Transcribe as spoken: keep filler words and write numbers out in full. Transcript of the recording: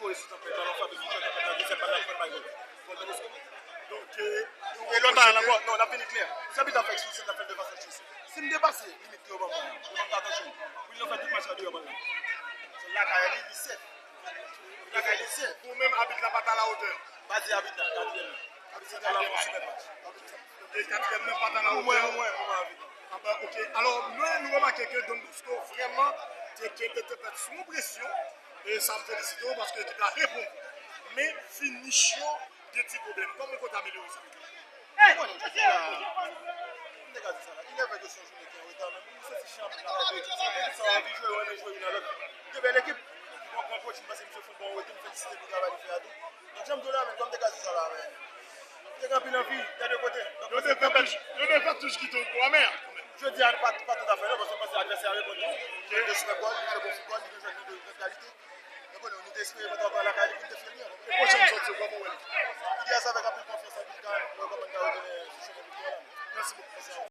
Kore sou tanpèt, balon frape, Michel tanpèt nan dezyèm bal la, fè bay gòl. Gòl Don Bosco. Donk, e lòt bal la ankò, non, n ap vini klè. Se abit la fè eksplike, n ap fè l devan Sanchez. Si m depase limit yo ban mwen an, yo ban m ka attention. Willian fè tout match la deyò bal la. Se lakay li, li sèf. Lakay li sèf. Pou menm abit la pa t a la wotè. Pa di abit la, katriyèm nan. Abit se te la pou soumèt match. E katriyèm nan pa t a la wotè. Pou mwen, pou mwen, pou mwen, abit la. Ah ben, ok. Alò, mwen, nou remake ke Don Bosco vrèman te kenbe tanpèt sou yon presyon. E sa m felisite w paske ekip la reponn. Men finish yo gen ti pwoblèm. Kòman w konte amelyore sa? Mwen, jan sa la, m te ka di sa la. Inève de se yon jounen ki an reta, men m soti chanpyon avèk ekip sa. Ekip sa anvi jwe, yo renmen jwe youn a lòt. De bèl ekip. Bon, gran coach, m panse misye fè bon retou, m felisite pou travay li fè a tou. Donk, jan m di w la, men, kòm m te ka di sa la, men, m te gen anpil anvi, dè de kote. Donk, yo de fè touch, yo de fè touch ki te yon gwo amè. Jodi a, pa, pa tout afè, non, paske m panse advèsè a reponn tou. Li te sou gòl, li jwe bon foutbòl, li te jwe de gran kalite. Donk, nou, nou te espere mwen t ap lakay li pou n te fè l byen. E pwochèn sòti, kòman w wè l? Li te avèk anpil konfyans.